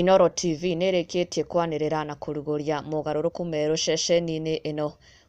Inooro TV nĩĩrĩkĩtie kwanĩrĩra na kũrugũria mogarũrũku merũ ceceni-inĩ ĩno.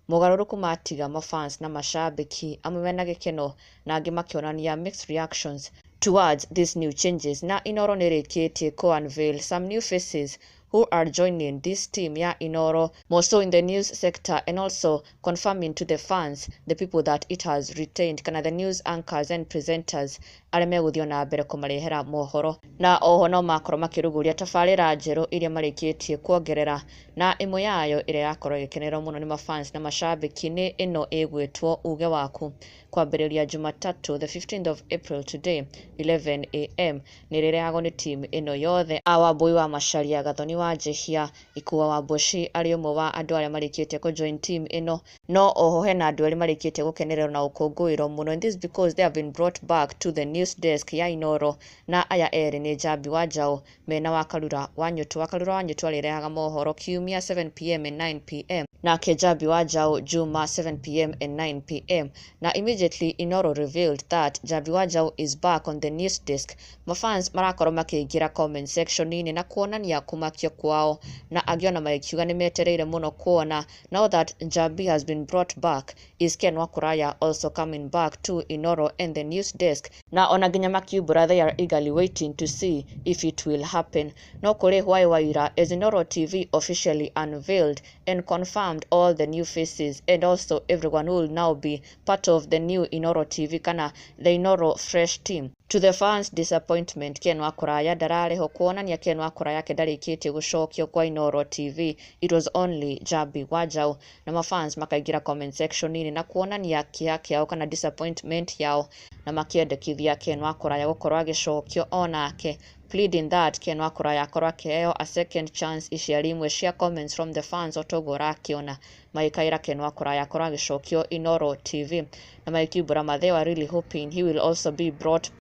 Mogarũrũku matiga mafans na mashabiki amwe mena gĩkeno na angĩ makĩonania mixed reactions towards these new changes. Na Inooro nĩĩrĩkĩtie kũ unveil some new faces who are joining this team ya Inooro, more so in the news sector, and also confirming to the fans the people that it has retained, kana the news anchors and presenters arĩa megũthiĩ na mbere kũmarehera mohoro. Na oho no makorwo makĩrugũria tabarĩra njerũ iria marĩkĩtie kuongerera, na ĩmwe yayo ĩrĩa yakorwo ĩgĩkenererwo mũno nĩ mafans na mashabiki nĩ ĩno ĩgwĩtwo Uge Waku, kwambĩrĩria Jumatatũ the 15th of April today 11 a.m. Nĩ rĩrehagwo nĩ team ĩno yothe, a Wambui wa Macharia, Gathoni wa Njihia, Ikua wa Mboci arĩ ũmwe wa andũ arĩa marĩkĩtie kũ join team ĩno. No oho hena andũ erĩ marĩkĩtie gũkenererwo na gũkũngũĩrwo mũno, and this because they have been brought back to the news desk ya Inooro. Na aya erĩ nĩ Njambi wa Njaũ mena Wakarura wa Nyũtũ. Wakarura wa Nyũtũ arĩrehaga mohoro Kiumia 7 p.m. and 9 p.m., nake Njambi wa Njaũ Juma 7 p.m. and 9 p.m. Na immediately Inooro revealed that Njambi wa Njaũ is back on the news desk, mafans marakorwo makĩingĩra comment section-inĩ na kuonania kũmakio kwao, na angĩ ona magĩkiuga nĩ metereire mũno kuona, now that Njambi has been brought back, is Ken Wakuraya also coming back to Inooro and the news desk? Na ona nginya makiumbũra they are eagerly waiting to see if it will happen. No kũrĩ hwaĩ wa ira, as Inooro TV officially unveiled and confirmed all the new faces and also everyone who will now be part of the new Inooro TV kana the Inooro fresh team, to the fans' disappointment, Ken Wakuraya ndararĩho, kuonania Ken Wakuraya yake ndarĩkĩtie gũcokio kwa Inooro TV. It was only Njambi wa Njaũ, na mafans makaingĩra comment section-inĩ na kuonania kĩeha kĩao kana disappointment yao, na makĩendekithia Ken Wakuraya gũkorwo agĩcokio onake, pleading that Ken Wakuraya akorwo akĩheo a second chance. Ici arĩ imwe cia comments from the fans o toguo ũrakĩona magĩkaĩra Ken Wakuraya akorwo agĩcokio Inooro TV, na magĩkiumbũra ma they were really hoping he will also be brought.